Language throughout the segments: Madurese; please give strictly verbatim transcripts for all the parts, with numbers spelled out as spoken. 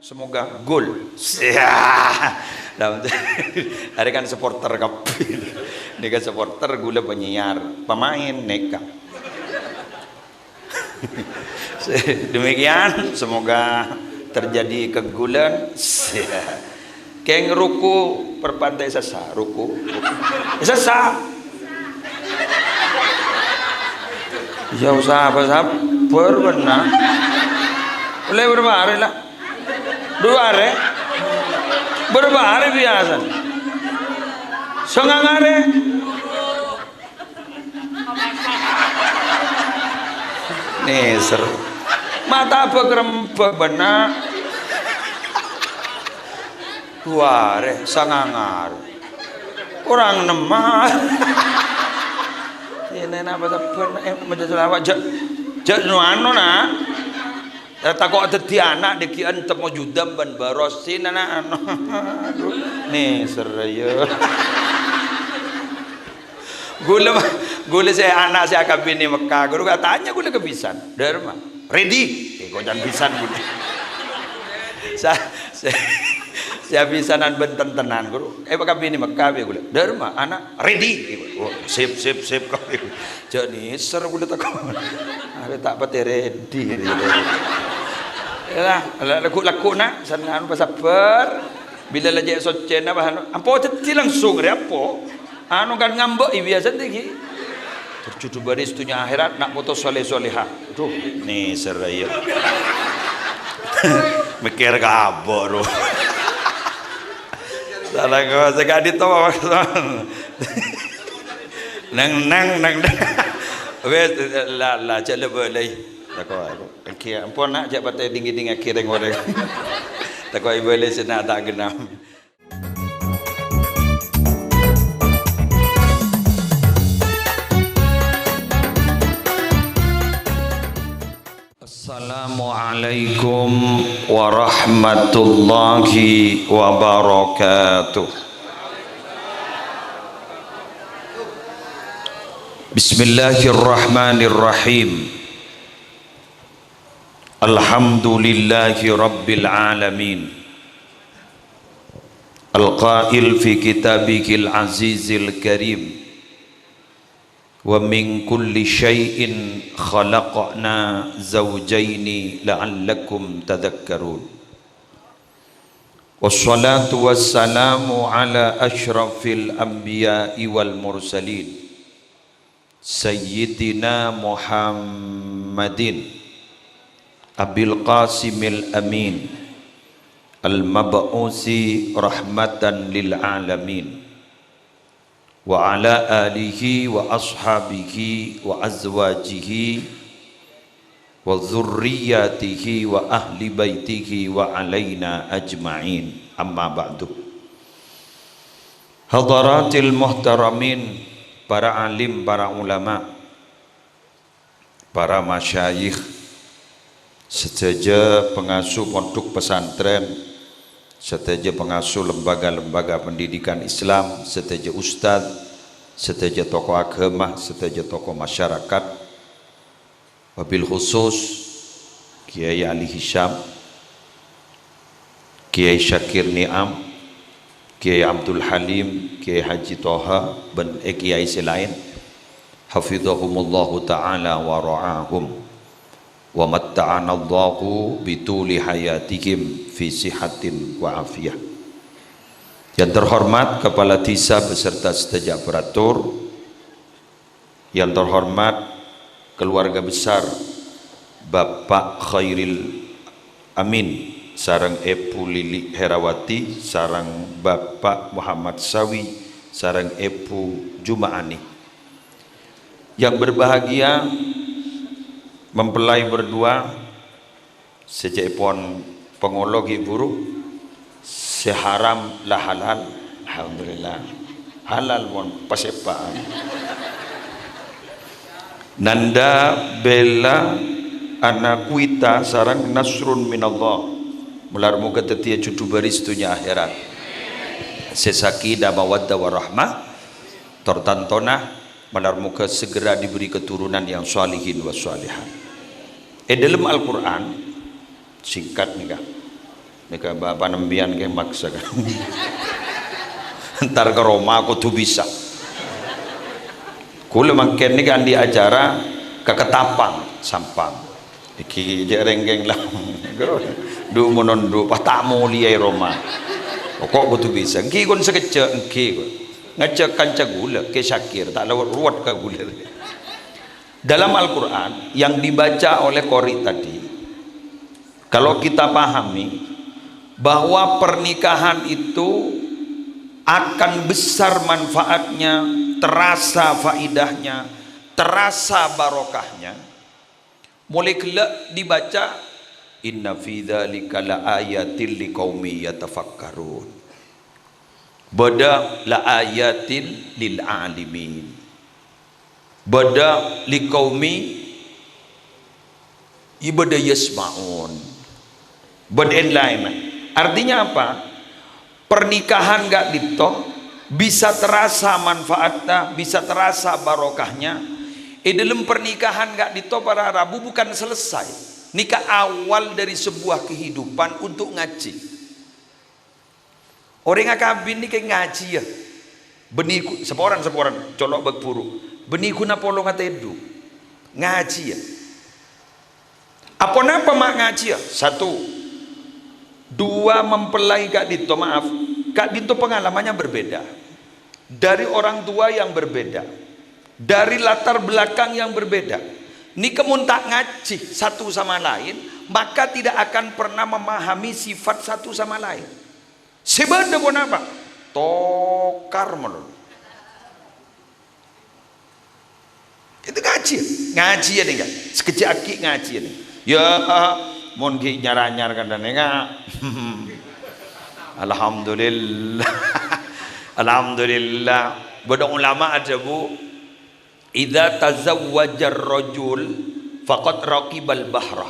Semoga gol. Sia. Lah, arè kan supporter kabbhi. Nèka supporter, ghulâ penyiar, pemain nèka. Demikian, semoga terjadi kegulan. Sia. Kèng ruku' perpante sessa, ruku'. Sessa. Ya usaha apa sabbhâr bân na'. Ollè bârâmpa arè la? Du arè? Bârâmpa arè biyasana? Sangang arè. Nèser. Mata bâk rembâ bân na'. Du arè, sangang arè. Korang nemma. Iyâ, napa sabbhân, eh, maca shalawat, jhâ', jhâ' nu anu, na'. Tako' dhâddhi ana' dhâggi'ân temmo judam bân baros, sè na', na', anu. Aduh, nèser, yâ. Ghulâ, ghulâ sè ana' sè akabin è Mekka, ghuru katanya ghulâ kabisân. Dârma, ready. Eh, kocan pisan ghulâ. Sa-, sè, sè abisanan bân tentenan, ghuru. Eh, akabin è Mekka, bi' ghulâ. Dârma, ana', ready. Oh, sip, sip, sip. Jhâ' nèser ghulâ tako'. Arè ta' patè ready. Yâ, la, la, lagghu'-lagghu' na', san anu, pasabbhâr. Bilâ la jhâ' soccèna, bâh, anu, ampo dhâddhi langsung rè, ampo. Anu kan ngambek, iyâ, biyasa dhâggi'. Terjudul baris dunia akhirat, na' poto soleh soleha. Aduh, nèser, yâ. Mèkkèr kabâ, ro. Salah kok, sè ka'dinto, Pak. Neng, neng, neng, neng. Wes, la, la, jhâ' la bâlâi. Tako', tako'. Èngghi, ampon, na', jhâ' patè ding-ngèdingngaghi rèng-orèng. Tako' èbâlâi sè na' ta' genna. Assalamualaikum warahmatullahi wabarakatuh. Bismillahirrahmanirrahim. Alhamdulillahi rabbil alamin. Al-qail fi kitabihil azizil karim, "Wa min kulli syai'in khalaqna zawjaini la'allakum tadzakkarun." Wassalatu wassalamu ala asyrafil anbiya'i wal mursalin, Sayyidina Muhammadin Abil Qasimil Amin, al-mab'usi rahmatan lil alamin, wa ala alihi wa ashabihi wa azwajihi wa dzurriyyatihi wa ahli baitihi wa alaina ajma'in. Amma ba'du. Hadaratil muhtaramin, para alim, para ulama, para masyayikh, sadhâjâ pangasuh pondhuk pesantren, sadhâjâ pangasuh lembaga-lembaga pendidikan Islam, sadhâjâ ustad, sadhâjâ tokoh agama, sadhâjâ tokoh masyarakat, wabil khusus Kiai Ali Hisham, Kiai Syakir Ni'am, Kiai Abdul Halim, Kiai Haji Toha, bân è kiai sè laèn, hafizahumullahu ta'ala wa ra'ahum, wa matta'anallahu bituli hayatihim fi sihatin wa afiyah. Yang terhormat Kepala Desa beserta sadhâjâ aparatur, yang terhormat keluarga besar Bapak Khairil Amin sareng Èbhu Lili Herawati sareng Bapak Muhammad Sawi sareng Èbhu Jumaani. Yang berbahagia mempelai berdua, Sè ca'èpon pangolo ghi' buru, sè haram la halal. Alhamdulillah. Halal mon pasèpa'an. Nanda Bella Anakuita sareng Nasrun Minallah. Malar moghâ dhâddhiyâ jhudhu bâris dhunnya akhèrat. Sè sakinah mawaddah warahmah, tor tantona malar moghâ segera diberi keturunan yang shalihin wa shalihat. È dhâlem Al-Qur'an, singkat nèka, Nèka bapa' sampèyan kè maksa kan. Entar ka roma kodhu bisa. Kaulâ mangkèn nèka andi' acara ka Ketapang, Sampang. Èngghi jhâ' rèng-kèng la. Dhu monon dhu, pas ta' molèya è roma. Pokok kodhu bisa. Èngghi kon sakejjhâ', èngghi kon. Ngajhâk kanca kaulâ, Kè Syakir, ta' lowat-lowat ka kaulâ. Dalam Al-Quran yang dibaca oleh qori tadi, kalau kita pahami bahwa pernikahan itu akan besar manfaatnya, terasa faidahnya, terasa barokahnya, molaè ghellâ' dibaca, "Inna fi dzalika laayatil liqaumi yatafakkarun." Bâdâ laayatil lil alimin. Bâdâ liqaumi, bâdâ yasma'un. Bâdâ laènna. Artinya apa? Pernikahan ka'dinto bisa terasa manfaatnya, bisa terasa barokahnya. È dâlem pernikahan ka'dinto para rabu bukan selesai. Nèka awal dari sebuah kehidupan untuk ngajhi. Orèng akabin nèka ngajhiyâ. Bânnè ghu-, saporana-saporana, colo' bâk buru. Bânnè ghuna polong atèdhu. Ngajhiyâ. Aponapa ma' ngajhiyâ? Satu. Dua, mempelai ka'dinto, maaf, ka'dinto pengalamannya berbeda. Dari orang tua yang berbeda. Dari latar belakang yang berbeda. Nèka mon ta' ngajhi satu sama lain, maka tidak akan pernah memahami sifat satu sama lain. Sè bâdâ ponapa? Tokar malolo. Itu ngajhi. Ngajhi ya, nèka. Sakejjhâ' aghi' ngajhi ya, nèka. Ya, mon ghi' nyar-anyar kantha nèka. Alhamdulillah. Alhamdulillah. Bâdâ ulama adhâbu, "Idza tazawwajar rajul faqad raqibal bahra."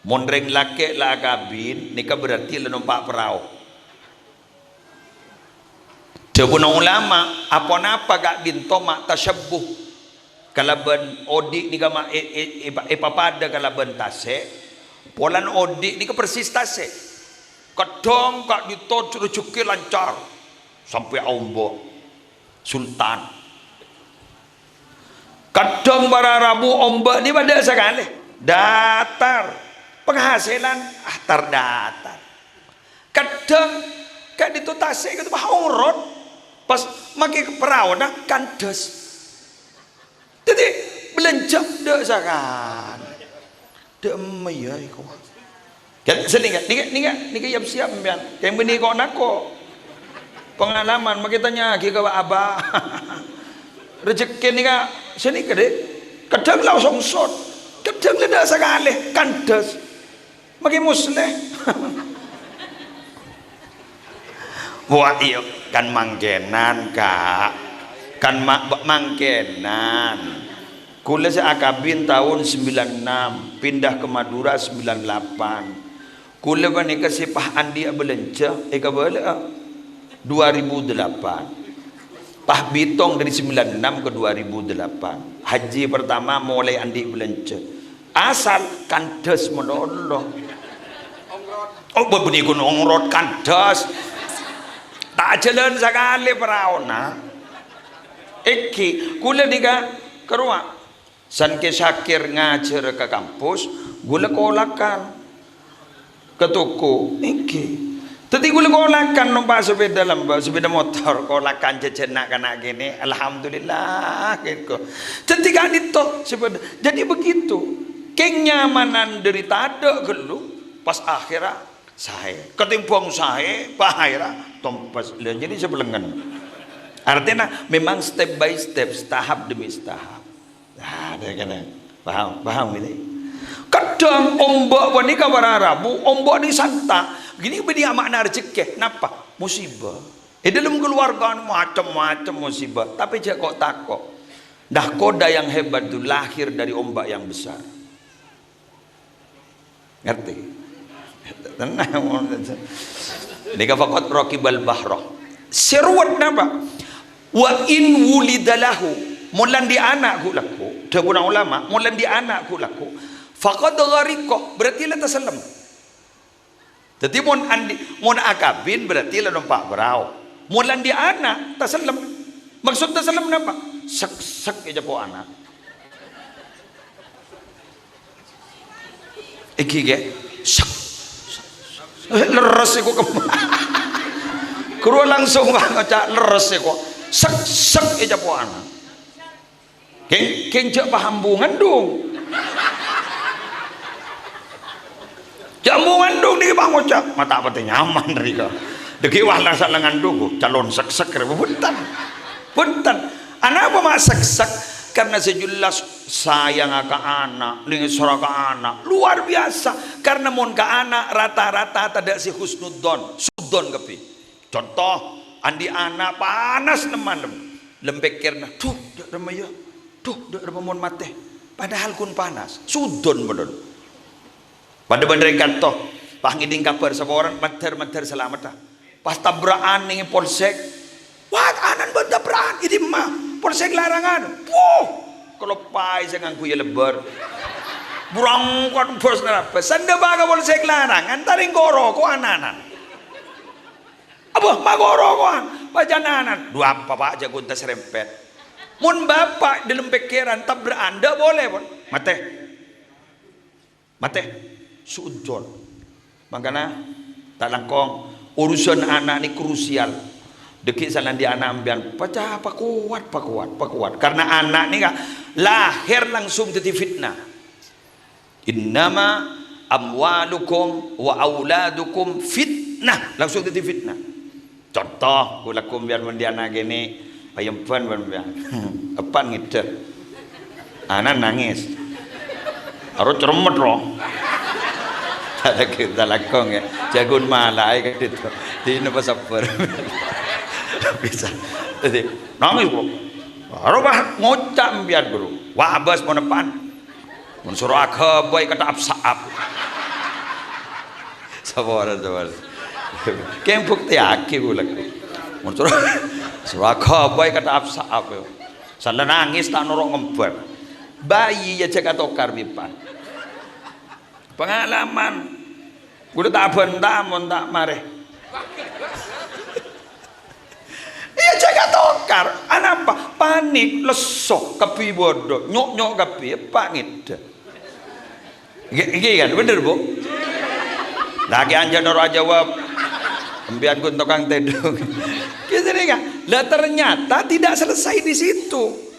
Mon rèng lakè' la akabin, nèka berarti la nompa' parao. Dhâbuna ulama, aponapa ka'dinto ma' tasyabbuh kalabân odi' nèka ma' è-, è-, èpa-, èpapadâ kalabân tasè', polana odi' nèka persis tasè'. Kadhâng ka'dinto rejekkè lancar, sampè' aomba', sultan. Kadhâng para rabu omba' nèka padâ sakalè. Datar. Penghasilan, ah, tar-datar. Kadhâng ka'dinto tasè' ka'dinto pas orot. Pas makè paraona kandhâs. Dhâddhi, bâlânjhâ dâ' sakalè. Dâ' emma iyâ iku. Kan, sè nèka, nèka, nèka, nèka yap-siyap sampèyan. Kèng bânnè ko'-nako'. Pengalaman, makè tanya'aghi ka bâ'-abâ'. Rejekkè nèka, sè nèka, Dhi'. Kadhâng la songsot. Kadhâng la dâ' sakalè, kandhâs. Makè Musleh. Wah, iyâ, kan mangkènan, Ka'. Kan ma-, ba-, mangkènan. Kaulâ sè akabin taon sembilan enam, pindah ka Madhurâ sembilan delapan. Kaulâ panèka sè pas andi' abâlânjhâ, èkabâlâ'â dua ribu delapan. Pas bitong dâri sembilan enam ka dua ribu delapan. Haji pertama molaè andi' bâlânjhâ. Asal kandhâs malolo. Oh, bâ-, bânnè ghun ongrot kandhâs. Ta' ajhâlân sakalè paraona. Èngghi, kaulâ nèka ka rowa. San Kè Syakir ngajhârâ ka kampus, kaulâ kolakan. Ka toko, èngghi. Dhâddhi kaulâ kolakan nompa' sepeda lambâ', sepeda motor, kolakan jhâjhân na'-kana' kènè'. Alhamdulillah, gitu. Dhâddhi ka'dinto sepeda. Jadi begitu. Kèng nyamanan dâri tadâ' ghâllu, pas akhèra saè. Katèmbhâng saè, pas akhèra tompes. Lah, jadi sabelengngen. Artinya, memang step by step, tahap demi tahap. Nah, dâ' kènè'. Paham? Paham ghi? Kadhâng omba' panèka para rabu, omba' nèng santa'. Ghi nèka bâdâ ma'na rejekkè. Napa? Musibah. È dâlem kaluwarga macem-macem musibah. Tapè jhâ' ko'-tako'. Nahkoda yang hebat itu lahir dari ombak yang besar. Ngerti? Tenang. Nèka faqad raqibal bahra. Sè ruwet napa? "Wa in wulida lahu," mon la andi' ana' ghu' lagghu', dhâbuna ulama, mon la andi' ana' ghu' lagghu', "faqad ghariqa," berarti la tasellem. Dhâddhi mon andi', mon akabin berarti la nompa' perahu. Mon la andi' ana', tasellem. Maksod tasellem napa? Sek-sek è capo' ana'. Iki, ghi. Sek. Eh, lerres iku kem-, Ghuru langsung ngoca' lerres iku. Sek-sek è capo' ana'. Kèng, kèng jhâ' paham bu ngandung. Jhâ' bu ngandung nèka, Pak, ngoca', "Ma' ta' patè nyaman rèka." Dhâggi' wah, la sa' la ngandung, calon sek-sek rè. Bhunten. Bhunten. Anapa ma' sek-sek? Karena sè jelas sayangnga ka ana', lèngsora ka ana'. Luar biasa. Karena mon ka ana', rata-rata tadâ' sè husnudzon. Sudzon kabbhi. Conto, andi' ana' panas nem-malem. Lem pèkkèrra, "Dhu, dâ' remma, yâ. Dhu, dâ' remma mon matè." Padahal ghun panas. Sudzon, bhunten. Padâ bân rèng kanto, pas ngèdhing kabhâr saporana, mandhâr-mandhâr salameddhâ. Pas tabra'an nèng polsek. "Wah, ana'na bân tabra'an, è dimma? Polsek Larangan." Wuh, kaloppaè sè ngangghuy lebbâr. Burangkat bos nerabas. Sandhâpa ka polsek Larangan, tarèng koro ko ana'-ana'. "Abah, ma' koro ko an-, pacan ana'." "Dhu apa, Pak, jhâ' ghun taserempet." Mon bapa' dâlem pèkkèran tabra'an, dâ' polè, pon. Matè. Matè. Sudzon. Mangkana, ta' langkong, urusan ana' nèka krusial. Dhâggi' sè la andi' ana' sampèyan, paca pakowat, pakowat, pakowat. Karena ana' nèka lahir langsung dhâddhi fitnah. "Innama amwalukum wa auladukum fitnah." Langsung dhâddhi fitnah. Conto, kaulâ sampèyan mon dâ' ana' kènè', payemban bân sampèyan. Eppa'na ngèddhâ. Ana' nangès. Aro cermet, ro. Ta' lagi, ta' langkong, yâ. Jhâ' ghun malaè ka'dinto. Dinah pasabbhâr. Bisa. Dhâddhi, nangès, bro. Aro, bah, ngoca' sampèyan, bro. Wah, abâs mon eppa'na. Mon soro aghâbây kata'ap-sa'ap. Saporana, saporana. Kèng buktèyaghi kaulâ. Mon soro, soro aghâbây kata'ap-sa'ap. Sala nangès ta' noro' ngembhâr. Bayi jhâ' katokar bi' eppa'na. Pengalaman. Kaulâ ta' bânta mon ta' marè. Iyâ, jhâ' katokar. Anapa? Panik, lesso, kabbhi bâdâ, nyo'-nyo' kabbhi, eppa' ngèddhâ. Ngghi, ngghi kan? Bhender, Bu? Lagi anja noro' ajâwâb. Sampèyan ghun tokang tèdung. Gitu nih, kan? Lah, ternyata tidak selesai di situ.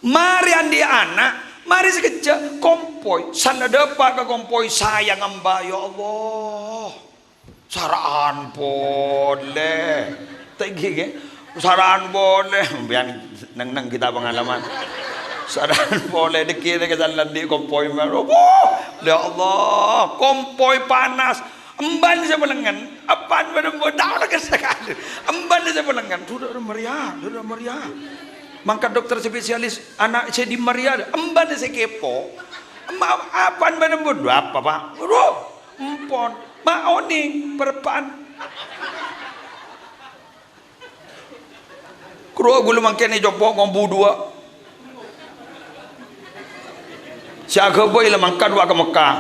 Marè andi' ana', marè sakejjhâ' kompoy. Sanna dâpa' ka kompoy, sayang amba, ya Allah. Sara'an polè. Ta' ènggi, ghi? Sara'an polè. Sampèyan neng-neng kita pengalaman. Sara'an polè, dhâggi' ka sanna andi' kompoy maro. Wuh, ya Allah, kompoy panas. Emban sè pelengngen, eppa'na bâdâ embu, ta' ollè ka sakalè. Emban sè pelengngen, "Dhu, dâ' remma rèya, dhu, dâ' remma rèya." Mangkat dokter spesialis, "Ana' sè dimma rèya?" Emban sè kepo. Emma-, eppa'na bâdâ embu, "Dhu, apa, Pak?" "Dhu, empon." "Ma' onèng, pereppa'na." Karo ghulâ mangkèn ècompo' ngombu duwâ'. Sè aghâbây la mangkat wa' ka Mekkah.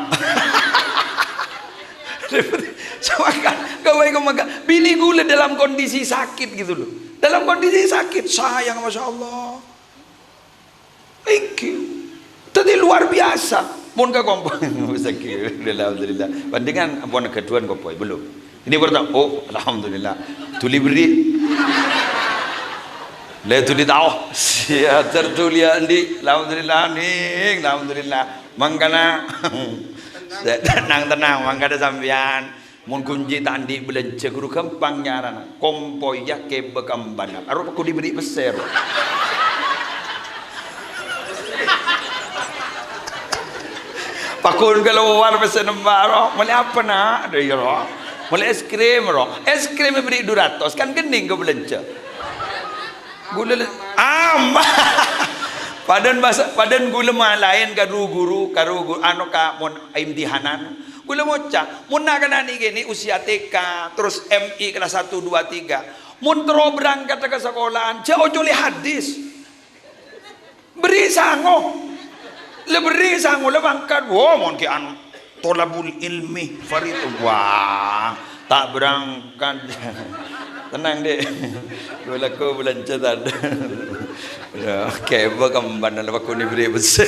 Sè mangkat, ghâbây ka Mekkah. Binè ghulâ dalam kondisi sakit gitu loh. Dalam kondisi sakit, sayang, Masya Allah. Thank you. Dhâddhi luar biasa. Mon ka kompoy. Thank you. Alhamdulillah. Bandingan ampon ghâdhuwân kompoy, belum. Ini pertama. Oh, alhamdulillah. Dhuli berri'. Lè dhuli tao. Siya ter dhuli andi'. Alhamdulillah, ning. Alhamdulillah. Mangkana. Sè tenang-tenang. Mangkana sampèyan. Mon ghun ghi' ta' andi' bâlânjhâ, ghuru ghâmpang nyarana. Kompoy, yâ, kèbâ ka embana. Aro paghun èberri' pèssè, ro. Paghun kalowar pèssè nemba, ro. "Mellè apa, Na'?" "Dâ' iyâ, ro. Mellè es krim, ro." Es krim èberri' du ratos, kan ghenning ka bâlânjhâ. Ghulâ le-, am-, padâna bhâsa, padâna ghulâ malaèn ka ru-ghuru, ka ru-ghuru, anu, ka mon imtihanan. Ghulâ ngoca', "Mon na'-kana' nè' kènè' usia T K, terros M I kelas satu, dua, tiga. Mon terro berangkat ka sakolaan, jhâ' ocolè hadis. Berri' sango. La berri' sango, la mangkat. Wo, mon ghi' anu." Thalabul ilmi faridah. Wah, ta' berangkat. Tenang, Dek. Ghulâ kok bâlânjhâ tadâ'. Ya, kèbâ kembhân la bâkto nèbri bessè.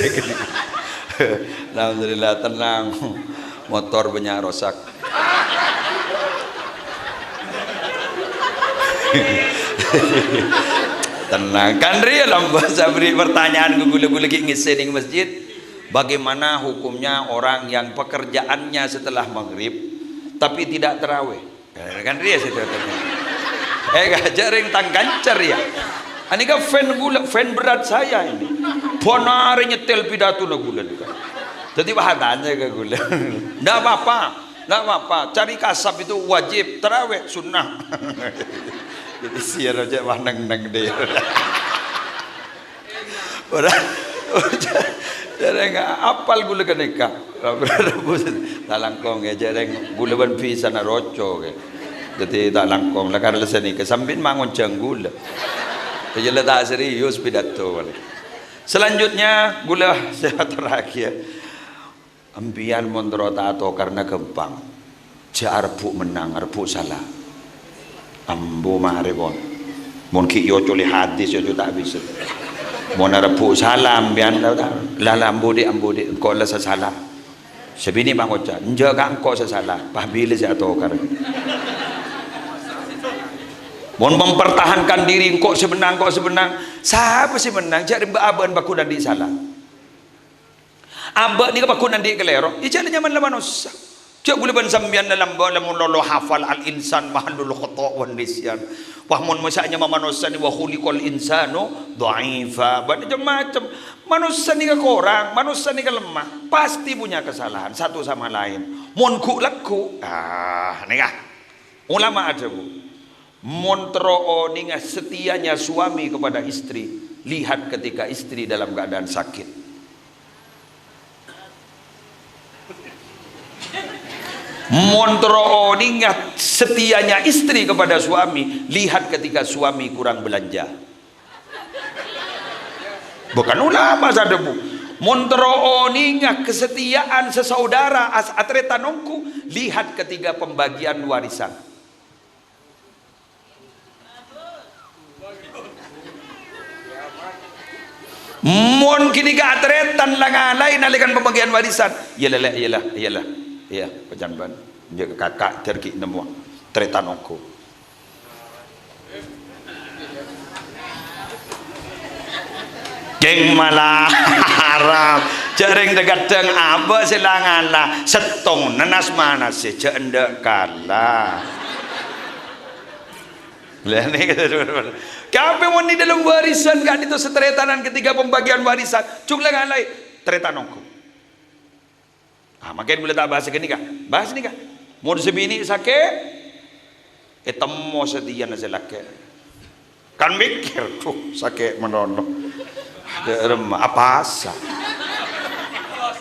Alhamdulillah, tenang. Motor bânnya' rosak. Tenang. Kan rèya lambâ' sabri pertanyaan ghulâ-ghulâ ghi' ngèssè nèng masjid. Bagaimana hukumnya orang yang pekerjaannya setelah maghrib tapi tidak tarawih? Eh, kan rèya sè tanya. Eh, ngajhâk rèng tang kanca rèya. Anèka fan ghulâ, fan berat saya ini. Bân arè nyètèl pidatona ghulâ nèka. Dhâddhi, wah, tanya ka ghulâ. Ndak apa-apa, ndak apa-apa. Cari kasab itu wajib, tarawih sunnah. Jadi siar aja wah neng-neng deh. Ora, jhâreng apal ghulâ ghânèka. Ta' langkong ya, jhâreng ghulâ bân bhisana roco, ya. Dhâddhi ta' langkong, la karè la sanèka, sampèyan ma' ngonjhâng ghulâ. Kejela ta' serius pidato, palèng. Selanjutnya, ghulâ sè atorraghi, ya. Empèyan mon terro ta' atokarna ghâmpang. Jhâ' arebbhu' mennang, arebbhu' sala. Ambu marè, pon. Mon ghi' èocolè hadis, èocol ta' bisa. Mon arebbhu' sala, empèyan, la, la, la, ambu, Dhi', ambu, Dhi', engko' la sasala. Sè binè' pangoca', "Enjâ', Ka', engko' sasala." Pas bilâ sè atokar. Mon mempertahankan diri, "Engko' sè mennang, engko' sè mennang." Sapa sè mennang? Jhâ' rembâ' abâ'na paggun andi' sala. Abâ' nèka paggun andi' kalèro, iyâ jhâ' la nyamana la manossa. Jhâ' ghulâ bân sampèyan la lambâ' la mon lolo hafal al-insan mahallul khata' wan nisyan. Wah, mon masa' nyama manossa nèka, "Wa khuliqal insanu dha'ifa." Bân macem-macem. Manossa nèka korang, manossa nèka lemah. Pasti punya kesalahan satu sama lain. Mon ghu'-lagghu', ah, nèka. Ulama adhâbu, Mon terro onènga setianya suami kepada istri, lihat ketika istri dalam keadaan sakit. Mon terro onènga setianya istri kepada suami, lihat ketika suami kurang belanja. Bukan ulama sadhâbu. Mon terro onènga kesetiaan sesaudara as-, atarètan ongghu, lihat ketika pembagian warisan. Mon ghânèka atarètan la ngalaè nalèkana pembagian warisan. Iyâ, Lè', iyâ, Lè', iyâ, Lè'. Iyâ, pajhân bân. Iyâ, Kaka', dhâr ghi' nemmowa. Tarètan ongghu. Kèng mala haram. Jhâreng dhâ-, kadhâng abâ' sè la ngala. Sèttong nas-manasè jhâ' endâ' kala. Lah, nèka, kabhi mon è dâlem warisan, ka'dinto sataretanan ketika pembagian warisan, jhung la ngalaè, tarètan ongghu. Ah, mangkèn bulâ ta' bahas ghânèka. Bahas nèka. Mon sè binè' sakè', ètemmo satèyana sè lakè'. Kan mèkkèr, "Duh, sakè' manono. Dâ'remma, apasa?"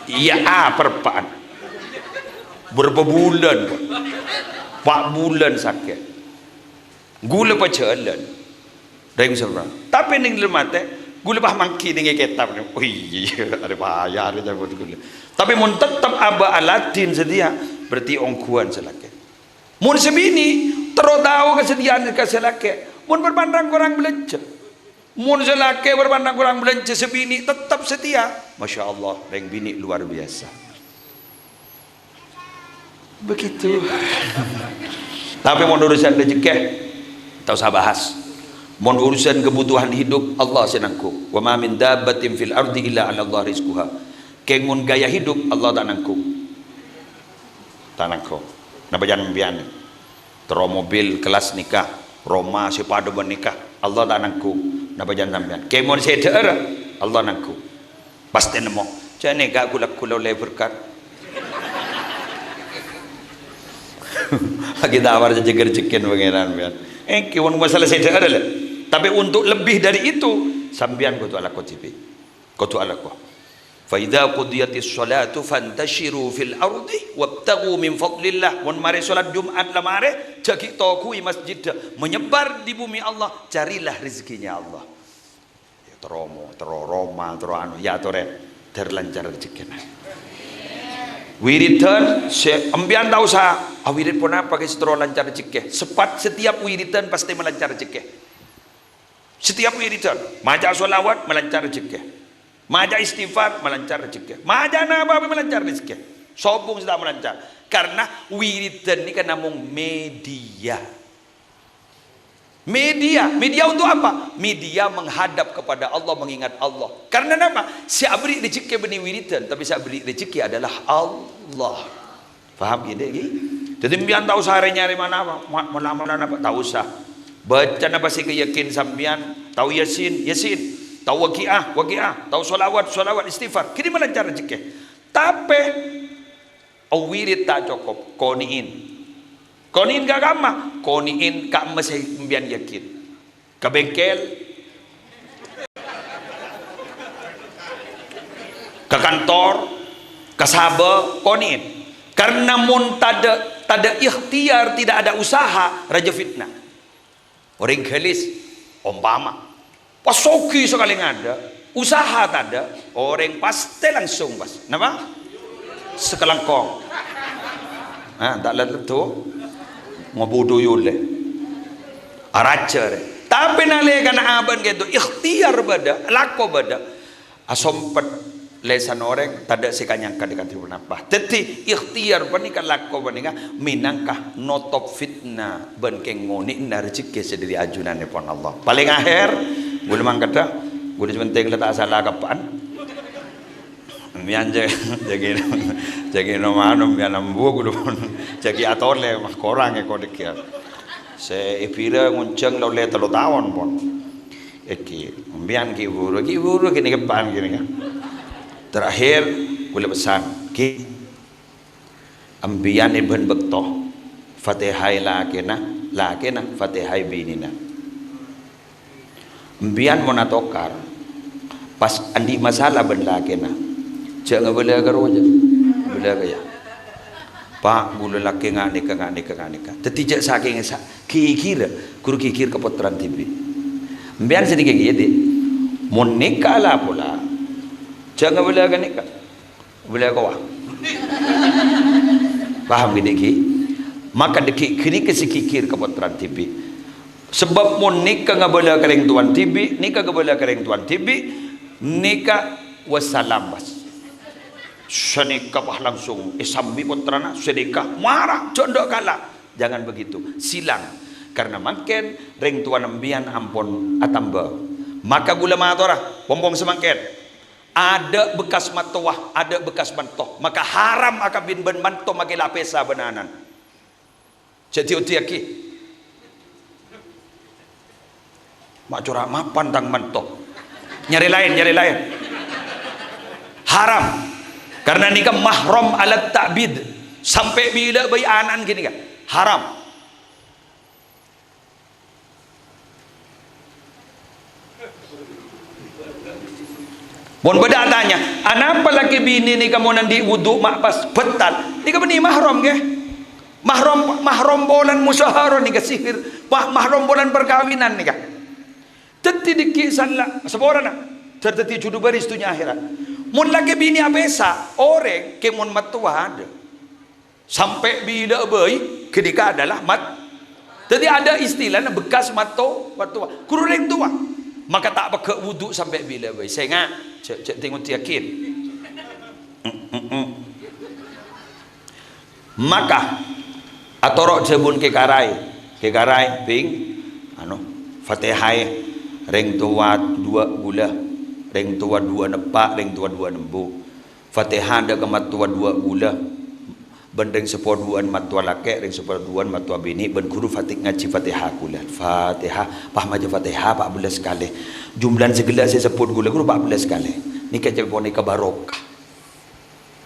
Iyâ, apa reppa'an? Bârâmpa bulân, kok? Pa' bulân sakè'. Ghulâ pajhâlân. Rèng sèra. Tapè nèng dâlem atè, ghulâ pas mangghi nèng è kètab. Oh iyâ, arè paya arè cabut ghulâ. Tapè mon tettep abâ' aladhin satèya, berarti ongghuwân sè lakè'. Mon sè binè', terro tao kasèdiyâ'ân ka sè lakè'. Mon bârâmpa rang-korang bâlânjhâ. Mon sè lakè' bârâmpa rang-korang bâlânjhâ, sè binè' tettep satèya. Masya Allah, rèng binè' luar biasa. Begitu. Tapè mon urusan rejhekkè, ta' osa bahas. Mon urusan kebutuhan hidup, Allah sè nanggung. "Wa ma min dabbatin fil ardi illa 'ala Allah rizquha." Kèng mon gaya hidup, Allah ta' nanggung. Ta' nanggung. Napa jhân sampèyan? Terro mobil kelas nèka, roma sè padâ bân nèka, Allah ta' nanggung. Napa jhân sampèyan? Kèng mon sè dhâ'âr, Allah nanggung. Pas tènemmo, jhâ' nèka ghulâ-ghulâ ollè berkat. Lagi tawar jhâjhâ rejhekkèna Pangèran, sampèyan. Ènggi, mon masalah sè dhâ'âr, lè. Tapè untuk lebih dari itu, sampèyan kodhu alako dhibi'. Kodhu alako. "Fa idza qudiyatis sholatu fantashiru fil ardi wabtaghu min fadlillah." Mon marè sholat Jum'at la marè, jhâ' ghi' toghuwi masjiddhâ, menyebar di bumi Allah, carilah rezekinya Allah. Ya, terro mo-, terro roma, terro anu, ya, torè, dhâr lancar rejhekkèna. Wiridan, sè, empèyan ta' osa, "Ah, wirid ponapa, Kè, sè terro lancar rejhekkè?" Sepat, setiap wiridan pasti malancar rejhekkè. Setiap wiridan, maca sholawat malancar rejhekkè. Maca istighfar malancar rejhekkè. Maca napa bhâi malancar rejhekkè. Sobung sè ta' malancar. Karena wiridan nèka namong media. Media, media untuk apa? Media menghadap kepada Allah, mengingat Allah. Karena napa? Sè aberri' rejhekkè bânnè wiridan, tapè sè aberri' rejhekkè adalah Allah. Paham ghi, Dek, ghi? Dhâddhi, sampèyan ta' osa nyarè-nyarè manabi, ma-, manabi, manabi, ta' osa. Baca napa sè kayakin sampèyan, tao Yasin, Yasin, tao Waqiah, Waqiah, tao sholawat, sholawat, istighfar. Kènè' malancar rejhekkè. Tapè, awirid ta' cokop, konè'in. Konè'in ka kamma, konè'in ka kamma sè sampèyan yakin. Ka bengkel, ka kantor, ka sabâ, konè'in. Karena mon tadâ', tadâ' ikhtiar, tidak ada usaha, rajâ fitnah. Orèng ghâlis, ompama, pas soghi sakalè ngadâ', usaha tadâ', orèng pastè langsung pas. Napa? Sakalangkong. Ah, ta' lèt-lèt to. Ngobu duyulè. Arajâ rè. Tapè nalèkana abâ'na ghâpanèka ikhtiar bâdâ, lako bâdâ, asompet lèsan orèng, tadâ' sè kanyangka dâ' kadhi ponapa. Dhâddhi, ikhtiar panèka, lako panèka mènangka notop fitnah bân kèng ngonè'na rejhekkè sè dâri ajunanèpon Allah. Palèng akhèr, ghulâ mangkadhâ, ghulâ sè pentèng la ta' sala kabbhi. Sampèyan jâ-, jâgâ, jâgâ nom-anom, sampèyan ambu ghulâ pon. Jâgâ atolè, mah korang è kodhek ya. Sè èbhirâ ngonjhâng la ollè tello taon pon. Èkè, sampèyan ghi' buru, ghi' buru ghi' nèka pan ghi' nèka. Terakhir, ghulâ pesan, ghi', sampèyan è bân bâkto, Fatihah lakèna, lakèna Fatihah binèna. Sampèyan mon atokar, pas andi' masalah bân lakèna, jhâ' ngabâlâ ka rowa, jhâ' ngabâlâ ka, ya. "Pa', ghulâ lakè nga' nèka, nga' nèka, nga' nèka." Dhâddhi jhâ' sakèng sa-, ghighir, ghuru ghighir ka pottrana dhibi'. Sampèyan sè nèka ghi', Dhi'. Mon nèka la pola, jhâ' ngabâlâ ka nèka. Ngabâlâ ka rowa. Paham ghi', Dhi', ghi'? Maka dâggi' ghânèka sè ghighir ka pottrana dhibi'. Sabâb mon nèka ngabâlâ ka rèng towana dhibi', nèka ngabâlâ ka rèng towana dhibi', nèka wassalam, bas. Sè nèka pas langsung èsambi pottrana, sè nèka mara, jhâ' endâ' kala. Jangan begitu, silang. Karena mangkèn rèng towana sampèyan ampon atamba. Maka ghulâ matora, pong-pong samangkèn. Adâ' bekkas mattowa, adâ' bekkas manto. Maka haram akabin bân manto makè lapèssa bân ana'na. Jhâ' di-odi'aghi. Ma' cora' mapan tang manto. Nyarè laèn, nyarè laèn. Haram. Karena nèka mahram alat ta'bid. Sampè' bilâ bhâi ana'na ghânèka. Haram. Mon bâdâ atanya, "Anapa lakè binè nèka mon andi' wudu ma' pas bâtal?" Nèka bânnè mahram, ghi. Mahram, mahram polana musaharah nèka sihir, ma-, mahram polana parkabinan nèka. Dhâddhi dâggi' sala, saporana, dhâddhi judhu bâris dhunnya akhèrat. Mon lakè binè apèsa, orèng kèng mon mattowa adâ'. Sampè' bilâ bhâi, ghânèka adalah mat-, dhâddhi adâ' istilana bekkas matto-, mattowa. Ghuru rèng towa. Maka ta' pegghâ' wudu sampè' bilâ bhâi. Sènga', jhâ', jhâ' di-odi'aghi. Mm, mm, mm. Maka, atoro' dhâbuna Kè Karai. Kè Karai, bing, anu, Fatihah è rèng towa duwâ' ghulâ. Rèng towa duwâ'na eppa', rèng towa duwâ'na embu'. Fatihah dâ' ka mattowa duwâ' ghulâ, bân rèng seppo duwâ'na mattowa lakè', rèng seppo duwâ'na mattowa binè', bân ghuru Fatih ngajhi Fatihah ghulâ. Fatihah, pas maca Fatihah pa' bellâs kalè. Jumlana sè ghellâ' sè èsebbhut ghulâ ghuru pa' bellâs kalè. Nèka cè' ponèka barokah.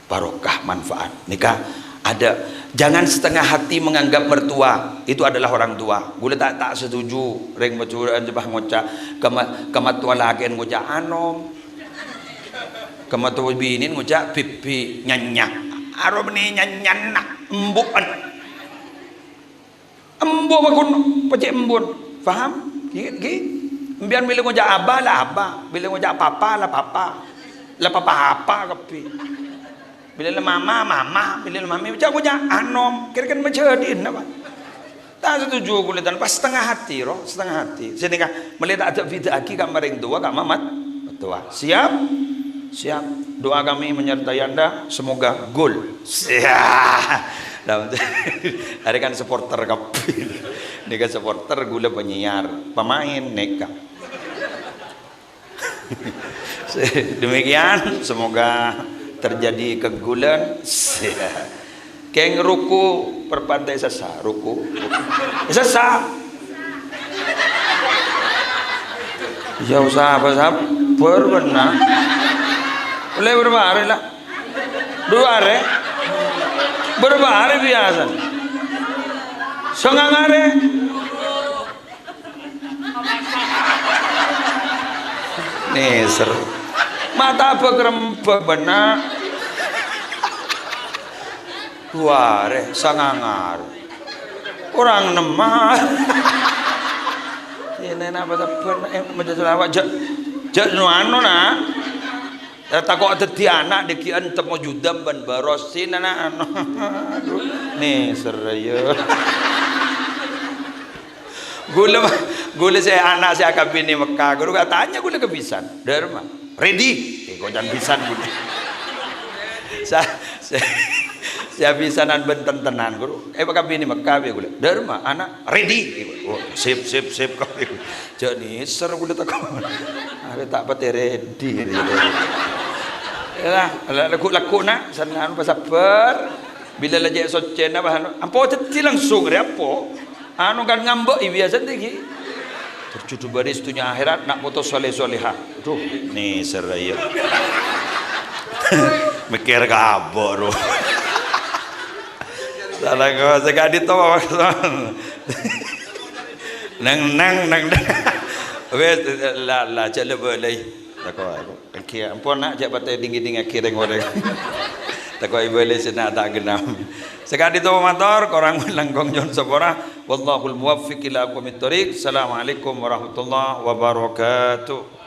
Barokah, manfaat. Nèka adâ', jangan setengah hati menganggap mertua itu adalah orang tua. Ghulâ ta', ta' setuju rèng Madhurâ'ân sè pas ngoca', ka ma-, ka mattowa lakè'na ngoca', "Anom." Ka mattowa binèna ngoca' bibbi, nyanya. Aro bânnè nyanyana, embu'en. Embu' bâkun, pècè' embu'en. Paham? Ghi, ghi. Sampèyan bilâ ngoca' abba, la abba. Bilâ ngoca' papa, la papa. La papa apa kabbhi. Bilâ la mama, mama, bilâ la mami, ca'-ngoca' anom, kèra-kèra majâdhi'â napa? Ta' setuju kulâ tan, pas setengah hati, roh, setengah hati. Sè nèka, mèlè ta' ada bida'aghi ka marèng towa, ka mamat towa. Siap? Siap. Doa kami menyertai Anda, semoga gol. Siap. Arè kan supporter kabbhi. Nèka supporter, kulâ penyiar, pemain nèka. Demikian, semoga terjadi kegulan. Kèng ruku' perpante sessa, ruku'. Sessa. Ya usah apa sabbhâr bâ'na. Ollè bârâmpa arè la? Du arè. Bârâmpa arè biyasana? Sangang arè. Nèser. Mata bâk rembâ bâ'na. Du arè, sangang arè. Korang nemma. Iyâ, napa sabbhân, eh, maca shalawat, ja', ja' nu anu, na'. Ya, tako' dhâddhi ana' dhâggi'ân temmo judam bân baros, sè nana anu. Aduh, nèser, ya. Ghulâ, ghulâ sè ana' sè akabin è Mekka, ghuru katanya ghulâ kabisân. Dârma, ready. Eh, kocan pisan ghulâ. Sa-, sè, sè abisanan bân tentenan, ghuru. Eh, akabin è Mekka, bi' ghulâ. Dârma, ana', ready. Oh, sip, sip, sip. Ja' nèser ghulâ tako'. Arè ta' patè ready. Ya, la, lagghu'-lagghu', na', san anu, pasabbhâr. Bilâ la cè' soccèna, bâh, anu, ampo dhâddhi langsung, rè, ampo. Anu kan ngambek, iyâ, biyasa dhâggi'. Terjudul baris dunia akhirat, na' poto soleh soleha. Aduh, nèser, ya. Mèkkèr kabur. Salah kok, sè ka'dinto, Pak. Neng, neng, neng, neng. Wes, la, la, jhâ' la bâlâi. Tako', tako'. Èngghi, ampon, na', jhâ' patè ding-ngèdingngaghi rèng-orèng. Tako' èbâlâi sè na' ta' genam. Sè ka'dinto mator, korang langkong nyo'on sapora. Wallahul muwaffiq ila aqwamit thoriq. Assalamualaikum warahmatullahi wabarakatuh.